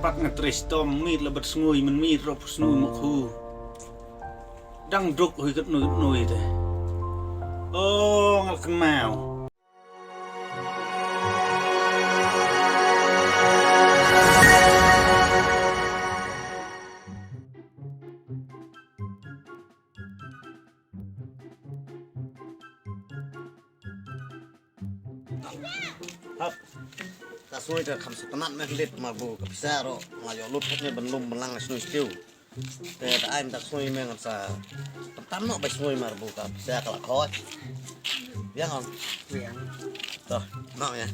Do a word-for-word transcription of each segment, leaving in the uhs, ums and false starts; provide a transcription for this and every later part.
Pat nga trei stom, miet la bad snui, mynmiet ruh snui mokhu. Dang duk hui kat nui kat nui te. O, ngal kynmaw. Hap. Ka snui ka kham sngewtynnat me khyndiat, mar ba ka pisa ruh nga ïoh lut hok ne ban lum ban lang snui stiew. Te da ai mynta ka snui me ngan sa tam tam noh ba snui mar ba ka pisa ka la khot. Biang ong. Biang. Toh, noh ïa.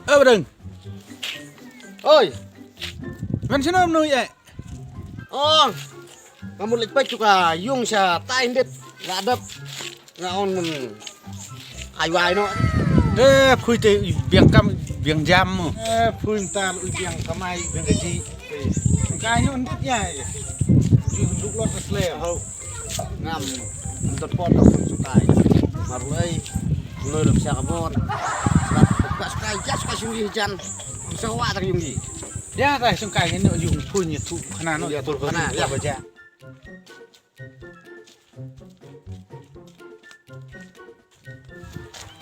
Eh, Badeng. Oi. Ngan sino mnui eh. Ong. Nga mut leit peit shuka yung sha tai ndit. Nga dep. Nga on mun. Ai wai no. Eh, phui te biang kam biang jam mo. Eh, phui ta lu biang kamai biang gaji. Kai no ndit ya. Ju duk lot sle ho. Ngam ndot pot ta sun sukai. Marlei. Noi dok sia kabon. Sat ka sukai jas ka sung jan. Sa wa ta yung di. Dia ta sung kai ngen yung phui ni tu khana no. Ya tu khana ya. Ba ja.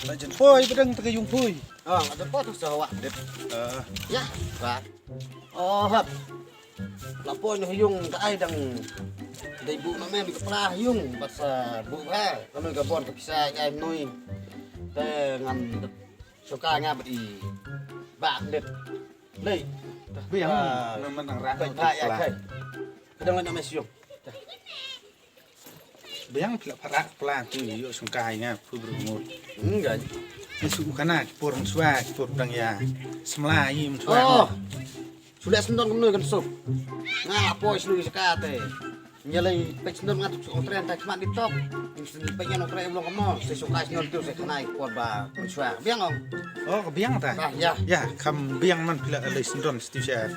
La jen poi, Badeng, ta ka yung poi. Ah, ada pot tu sa wa dep. Eh. Ya, ba. Oh, hap. La poi noh yung ka ai dang dei bu na mem ka pra yung bad sa bu ha. Kano ka bon ka pisa ka ai noi. Te ngan suka nga bad i. Ba dep. Lei. Biang. Ah, memang nang rak. Ba ya kai. Kadang la na mes yung. Biang pla parak pla tu ïoh sungkai nga phu bru ngut. Enggak. Ni su kana por swa por dang ya. Semla i swa. Oh. Sudah sendon kemnu kan sup. Nga poi selu saka te. Nya lei pek sendon ngat su tren tak semak di tok. Pek ngan tren belum kemo. Sesuka sendon tu sekanai por ba swa. Biang ong. Oh, biang ta. Ah, ya. Ya, kam biang man pla lei sendon stu sha.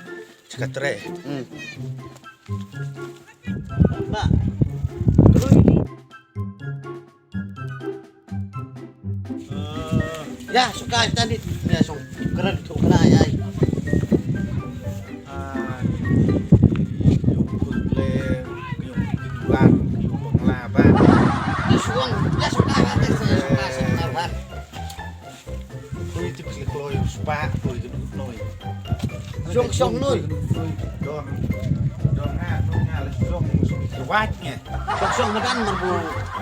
Chaka tre. Hmm. Ba. Terus ini. Ya, suka tadi. Ya, song. Keren tu kena ya. Ah, yung kutle, yung kulan, yung penglaban. Ya, suang. Ya, suka, ya, suka, suka, suka. Ui, tip sli kloi, spa, ui, tip kloi. Shong, shong, noi. Don, don nga, don nga, le shong, shong, wach nga. Shong, shong, madan, mar bu,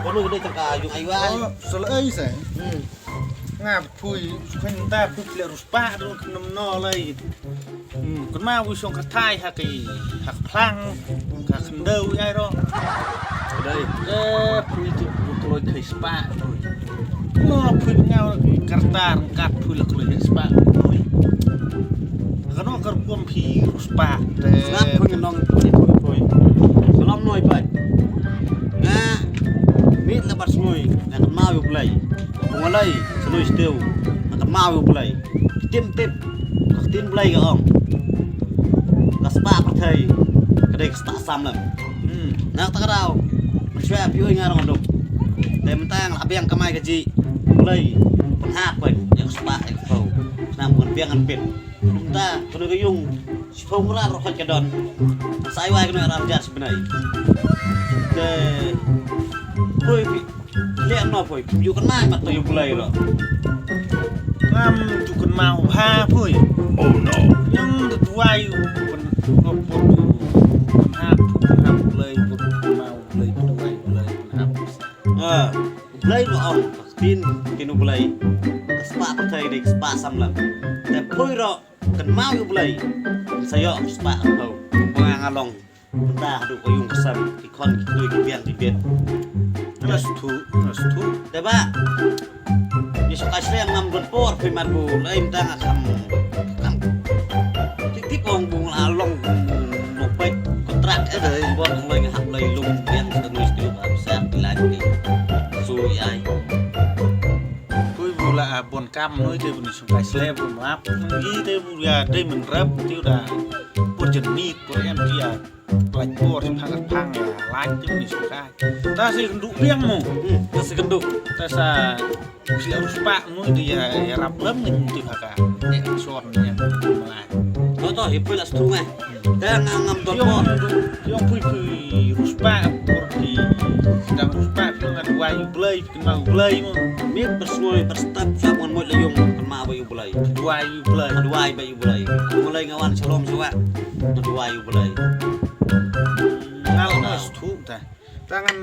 kono gede tangka, yung aiwai. Oh, sel ai sa. Hmm. Nga, pui, khun ta, pui, le ruspa, don, khnam no, lai. Hmm, kynmaw u shong ka thai ha ki, ha ka phlang, ka khyndew ïa ro. Dei. Eh, pui ti u kloi khai spah, pui. Mo pui ngaw kartar kat pui la kloi khai spah, pui. Kano kar kuam phi ru spah, te. Sngap pui nong pui, pui, pui. Salam noi pai. Nga, mit la bat snoi, nga kynmaw u Blei. Pung alai, snoi stew, nga kynmaw u Blei. Tim tip, ka ktien Blei ka ong. Ka spah pyrthei, ka dei ka spah sam lem. Hmm. Na kata ka daw, shwa phi oi nga rong duk. Te mynta nga la biang kamai kajih, Blei, pynhap peit, ïa ka spah, ïa ka phew. Khnang ban biang ngan peit. Mynta, kano ka yung, shiphew mrad ruh ka don. Sa ai wai kano ka ram jar sibnai. Te, oi phi, Leh no poi, ju kynmaw mat to yu Blei lo. Ngam ju kynmaw ha poi. Oh no. Yang da duwai pun pun pun ha pun ha Blei pun kynmaw Blei duwai Blei pun ha. Ah, Blei lo ong, tin tin u Blei. Ka spah pyrthei dei ka spah samla. Te poi ro kynmaw yu Blei. Sa ïoh ka spah pyrthei. Pynga nga long. Mynta haduh ka yung ka sem, ki khon ki khnoi ki biang ki biet. Nga la sngewthuh, nga la sngewthuh. Te ba. Ngi shu kai shlem ngam don por phi mat bu, lei mynta nga kham. Kham. Tik tik ong bu nga la long. Nong peit kontrak eh dei. Bor nong lei nga hap lei lum biang ka ngi stiu ba sa ki lai ki. Su ai. Pui bu la a bon kam noi te bu ni shu kai shlem bu map. Ngi te bu ya dei men rap tiu da. Por jen mi por em tia. Pynlait por, phang phang, lait tu ni suka. Ta si kendu biang mo. Hmm, ta si kendu. Ta sa sila ruspah mo tu ya, ya rap lem ni tu haka. Ya, suar ni ya. Malai. To, to, ipul as tu meh. Dang ngam dot mo. Yung pui pui ruspah por di. Dang ruspah pun ngan wai blai. Kynmaw U Blei mo. Mit bersngewbha berstad sha mon mut la ïong kynmaw ba U Blei. Duwai U Blei. Duwai ba U Blei. Mulai nga wan shalom shuwa. Duwai U Blei. Ngal ngas thu ta. Tangan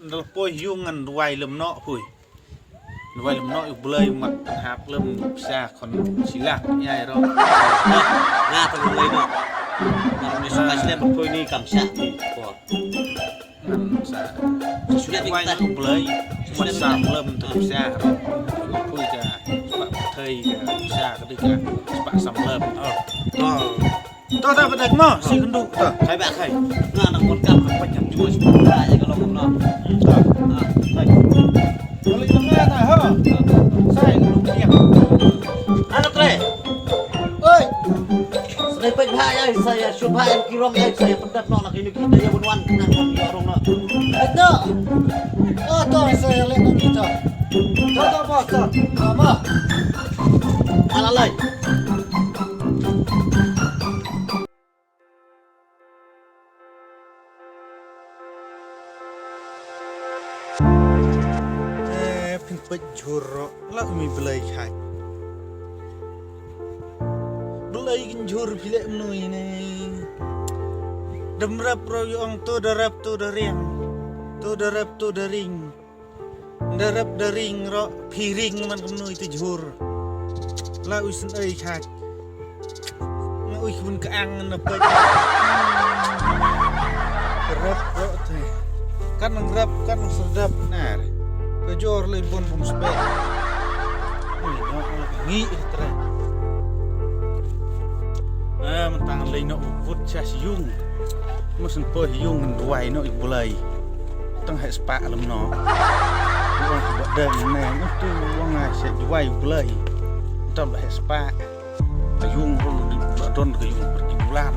dal poi ïong ngan duwai lem noh pui. Duwai lem noh U Blei mat hap lem sa kon silak ïa ro. Nga ta U Blei noh. Ni sa slem poi ni kam sa ni. Ko. Sa. Sudah wai na U Blei. Mat sam lem tu sa. Ko ka. Spak thai ka. Sa ka dika. Spak sam lem. Oh. Oh. To ta ba dak mo si kendu to. Khai ba khai. Nga nang pon kam ka pajam jua si ta ya kalau ngam na. To. Ah, khai. Kalau itu mah ta ha. Sai lu dia. Ano tre? Oi. Sniper bha ya saya, shubha em kirong ya saya. Dak nok nak ini kita ya bunuan nang ya rong nak. Dak. Oh to saya lek nak kita. To to bos to. Mama. Alalai. Eh, pynpeit jhur ro, la umi blei chak. Blei kin jhur phi leh mnui ne. Dem rep ro yong to da rep to da ring. To da rep to da ring. Da rep da ring ro phi ring man kumno ito jhur. La u syn ei chak. Nga u khun ka ang na pek. Rep ro te. Kan nang rep kan nang serdap nar. Ka jor le bon bom spek. Ui no ngi tre. Ah, mentang le no vut chas yung. Musin po yung duai no ik bulai. Tang heh spah lem no. Ong ba dang ne utu ong ai se duai blai. Tam heh spah. Ka yung ru di ba don ka yung pergi bulan.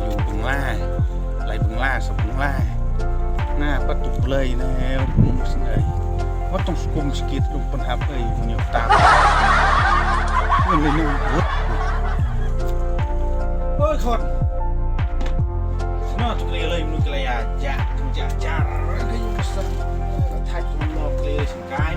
Yung bengla. Lai bengla sa bengla. Na pat tu blai ne mus nai. Wat tong skum sikit lu penhap ai mun yo tap. Mun le ne but. Oi khon. Sna tu kle lai mun kle ya ja ja ja. Ai sa. Thai tu mo kle lai sing kai.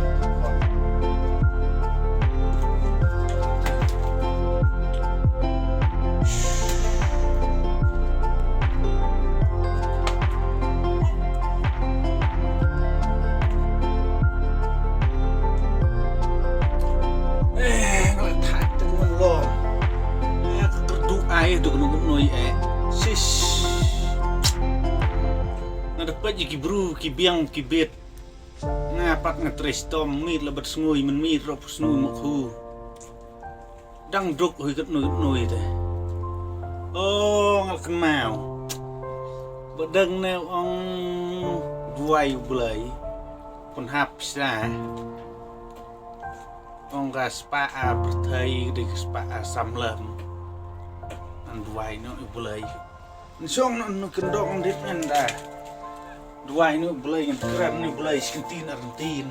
Eh, nga la thait tang ngan long. Eh, ka kyrduh ai duk nukut noi eh. Sis. Nga da peit ïa ki bru, ki biang, ki bit. Nga pat nga trei stom, miet la bad sngui, mynmiet ruh sngui mokhu. Dang duk hui kat nui kat nui te. Oh, nga la kynmaw. Ba dang ne ong duwai u Blei. Pynhap sa. Ong ka spah a pyrthei, dei ka spah a samlem. An duwai no u Blei. Nshong no nu kyndong dit ngan da. Duwai no u Blei ngan kram ni Blei skyntien arntien.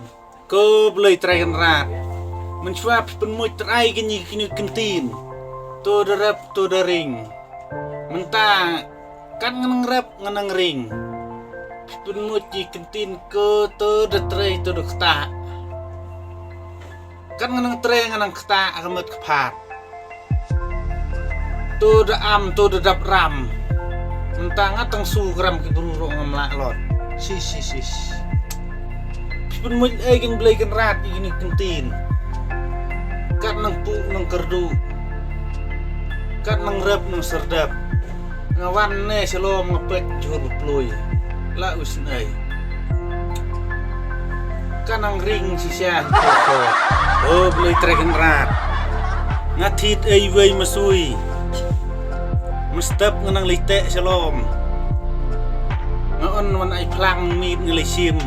Ko Blei Trai Kynrad. Mynshuwa phi pynmut trai kini kini kyntien. To da rep to da ring. Mynta kan ngan nang rep ngan nang ring. Phi pynmut ki kyntien ko to da trei to da ktah. Kan ngan nang trei ngan nang ktah ka mut ka phat. To da am to da dap ram. Mynta nga tang su gram ki bru ruh ngam lah lot. Sis sis sis. Phi pynmut ei kin Blei Kynrad ïa kini kyntien. Kat nang pu nang kyrduh. Kat nang rep nang serdep. Nga wan ne shalom nga peit jhur ba plui. La u snei. Ka nang ring shisha hi ko. O Blei Trai Kynrad. Nga thied ei wei masui. Mastep nga nang lei teh shalom. Nga on wan ai phlang miet nga lei shim.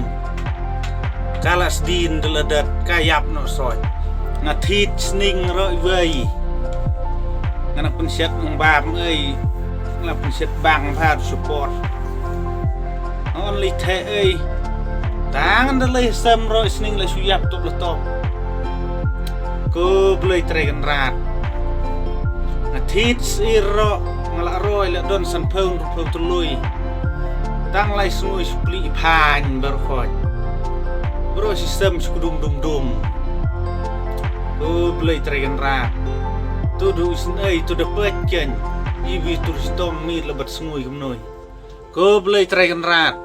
Ka la sdien da la dat ka ïap noh soi. Nga thied sning roh wei. Nga nang pynshet nang bam ei. La pynset bang bha support. Ngan leit theh ei. Tang da lei sem ro sning la shu ïap top la top. Ko Blei Trai Kynrad. Nga thied sir ro nga la roi la don san phew ru phew tylli. Tang lai sngui shu pli phain ber khoj. Bro si sem shu kudum dum dum. Ko Blei Trai Kynrad. Tu du isnei tu da peit ken. Ibi tur sitom mi la bat sngui kumnoi. Ko Blei Trai Kynrad.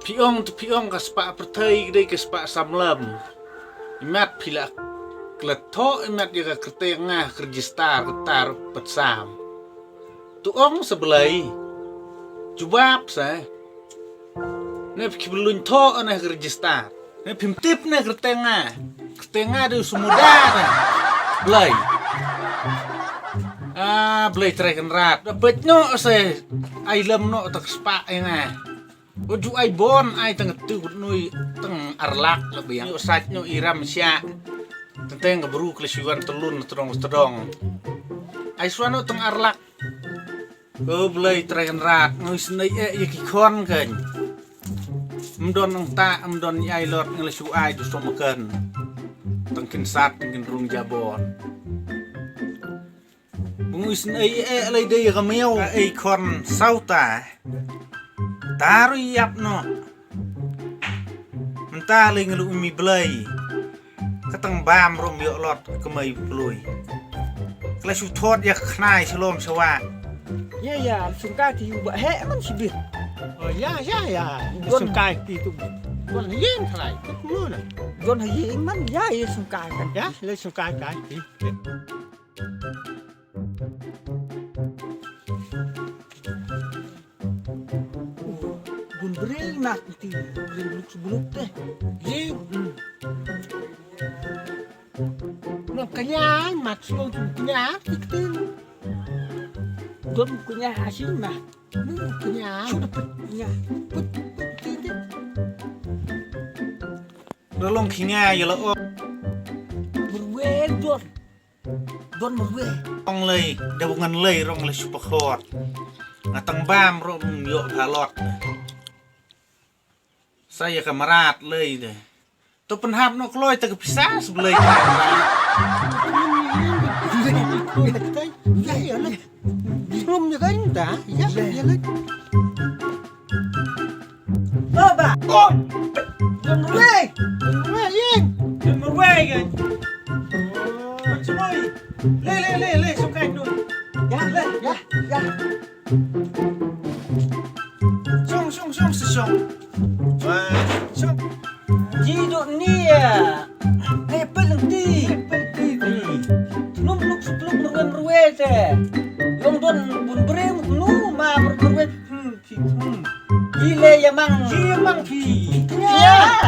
Phi ong tu phi ong ka spah pyrthei ka dei ka spah samlam. Imat phi la klet tho imat ïa ka kyrteng nga ka register ka tar pat sam. Tu ong sa Blei. Jubab sa. Ne phi ki belun tho ne ka register. Ne phim tip ne kyrteng nga. Kyrteng nga de sumuda ne. Blei. Ah, Blei Trai Kynrad. Da peit no se ai lem no ta ka spah ïa nga. Wat ju ai bon ai tang tu nui tang arlak la biang. Nyu sat nyu iram sia. Tenteng ka bru kle siwan telun tedong tedong. Ai suan no tang arlak. Ko Blei Trai Kynrad, ngi snei eh ïa ki khon kan. Mdon nang ta, mdon ïa ai lot ngi la shu ai du som kan. Tang kin sat, tang kin rung jabon. Bung snei eh lei dei ka miaw, ei khon sauta. Taru ïap no. Mynta lei ngi lu mi Blei. Ka tang bam rum ïoh lot ka mei plui. Kla shu thot ïa ka khnai shalom shawa. Ya ya, sungkai ti u ba he man shibit. Oh ya ya ya. Don sungkai ti tu. Don yin khlai tu kulu na. Don yin man ya ya sungkai kan. Ya, le sungkai kai ti. Bun brei nak ti brei buluk buluk te. Ye. Nang kanya mat slo tu kanya ti kti. Don kanya hasil mah. Mu kanya. Sudah put kanya. Put put ti ti. Rolong kanya ya lo. Berwe don. Don marwe. Ong lei, da bungan lei rong lei shu pakhot. Nga tang bam rong ïoh halot. Sa ïa ka marat lei de. To pynhap no kloi ta ka pisa seblei. Ya ya lei. Ngom nya kan ta. Ya ya lei. Baba. Oh. Jom ruai. Jom ruai yin. Jom ruai kan. Oh, jom ruai. Le le le le sungkai nu. Ya le ya ya. Sung sung sung sung. Wah, sung. Ji duk ni ya. Ai pelenti. Pelenti. Num luk supluk merwe merwe te. Long don bun brem nu ma merwe. Hmm. Ile ya mang. Ile ya mang phi. Ya.